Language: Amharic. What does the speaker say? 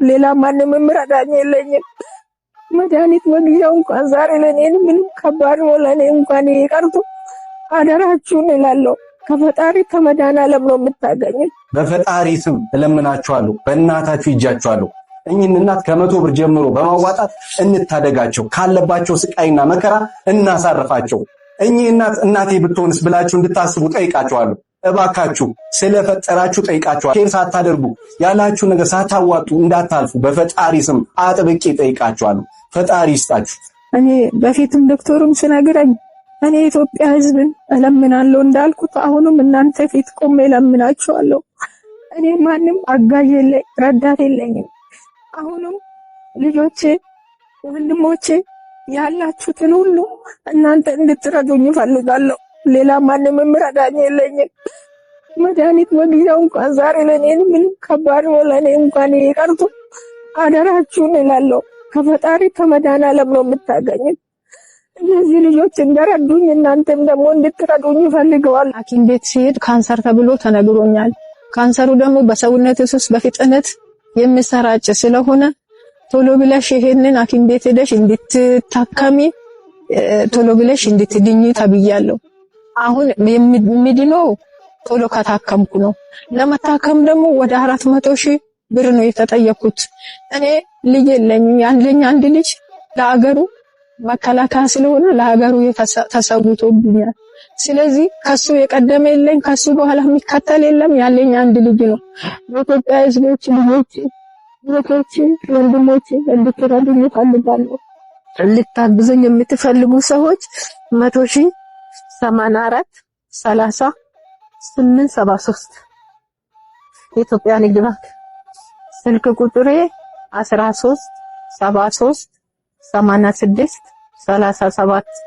ሌላ ማንም የምረዳኝ የለኝም። መድኃኒት መግዣው እንኳን ዛሬ ለእኔ ምንም ከባድ ነው። ለእኔ እንኳን ይሄ ቀርቶ አደራችሁን እላለሁ። ከፈጣሪ ከመድኃኔዓለም ነው የምታገኙት። በፈጣሪ ስም እለምናችኋለሁ፣ በእናታችሁ ይጃችኋለሁ። እኚህን እናት ከ100 ብር ጀምሮ በማዋጣት እንታደጋቸው፣ ካለባቸው ስቃይና መከራ እናሳርፋቸው። እኚህ እናት እናቴ ብትሆንስ ብላችሁ እንድታስቡ ጠይቃችኋለሁ። እባካችሁ ስለፈጠራችሁ ጠይቃችኋለሁ። Share ሳታደርጉ ያላችሁ ነገር ሳታዋጡ እንዳታልፉ በፈጣሪ ስም አጥብቄ ጠይቃችኋለሁ። ፈጣሪ ይስጣችሁ። እኔ በፊትም ዶክተሩም ስነግረኝ እኔ የኢትዮጵያ ሕዝብን እለምናለሁ እንዳልኩት አሁንም እናንተ ፊት ቆሜ እለምናችኋለሁ። እኔ ማንም አጋዥ የለኝ፣ ረዳት የለኝም። አሁንም ልጆቼ፣ ወንድሞቼ ያላችሁትን ሁሉ እናንተ እንድትረዱኝ እፈልጋለሁ። ሌላ ማንም የምረዳኝ የለኝም። መድኃኒት መግዣው እንኳን ዛሬ ለእኔ ምንም ከባድ ነው። ለእኔ እንኳን ይሄ ቀርቶ አደራችሁን እላለሁ። ከፈጣሪ ከመድኃኔዓለም ነው የምታገኙት። እነዚህ ልጆች እንደረዱኝ እናንተም ደግሞ እንድትረዱኝ እፈልገዋል። ሐኪም ቤት ሲሄድ ካንሰር ተብሎ ተነግሮኛል። ካንሰሩ ደግሞ በሰውነት ውስጥ በፍጥነት የሚሰራጭ ስለሆነ ቶሎ ብለሽ ይሄንን ሐኪም ቤት ሄደሽ እንድትታከሚ፣ ቶሎ ብለሽ እንድትድኝ ተብያለሁ። አሁን የሚድነው ቶሎ ከታከምኩ ነው። ለመታከም ደግሞ ወደ 400,000 ብር ነው የተጠየኩት። እኔ ልጅ የለኝም። ያለኝ አንድ ልጅ ለአገሩ መከላከያ ስለሆነ ለሀገሩ ተሰውቶብኛል። ስለዚህ ከሱ የቀደመ የለኝ፣ ከሱ በኋላ የሚከተል የለም። ያለኝ አንድ ልጅ ነው። የኢትዮጵያ ሕዝቦች ልጆች፣ እህቶች፣ ወንድሞች እንድትረዱኝ እፈልጋለሁ። ልታግዙኝ የምትፈልጉ ሰዎች 100,000 84 38 73 የኢትዮጵያ ንግድ ባንክ፣ ስልክ ቁጥሬ 13 73 86 37።